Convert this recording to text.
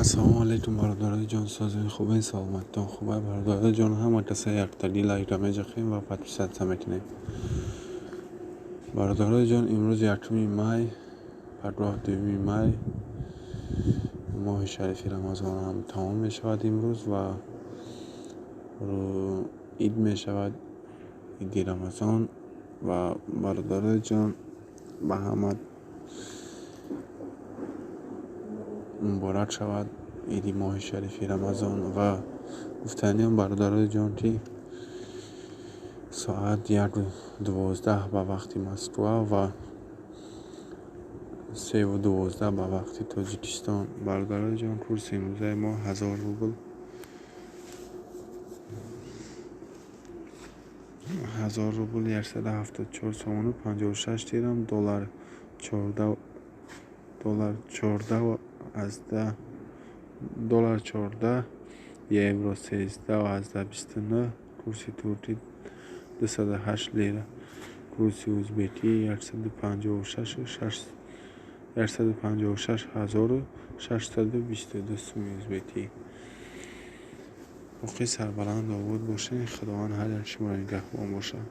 Ассалому алайкум, бародарои ҷон, созои хубен, саломатитон хубай, бародарои ҷон, ҳама каса яктагӣ лайка меҷахем ва подписаться мекунем. Бародарои ҷон, имрӯз 1 май, пагоҳ 2 май, моҳи шарифи Рамазон ҳам тамом мешавад имрӯз ва ид мешавад, иди Рамазон. Ва бародарои ҷон, ба ҳама муборак шавад иди моҳи шарифи Рамазон. Ва гуфтаниам, бародарои ҷон, ки соат 1:12 ба вақти Москва ва 3:12 ба вақти Тоҷикистон. Бародарои ҷон, курси имрӯзаи мо 1000 рубл, 1000 рубл 174 сомону 56 тирам, доллар 14, доллар 14 азда, доллар 14, евро 13.29, курси туркӣ 208 лира, курси узбекӣ 156 622 суми узбекӣ. Боқӣ сарбаланд, обод бошед, Худованд ҳар як шуморо нигаҳбон бошад.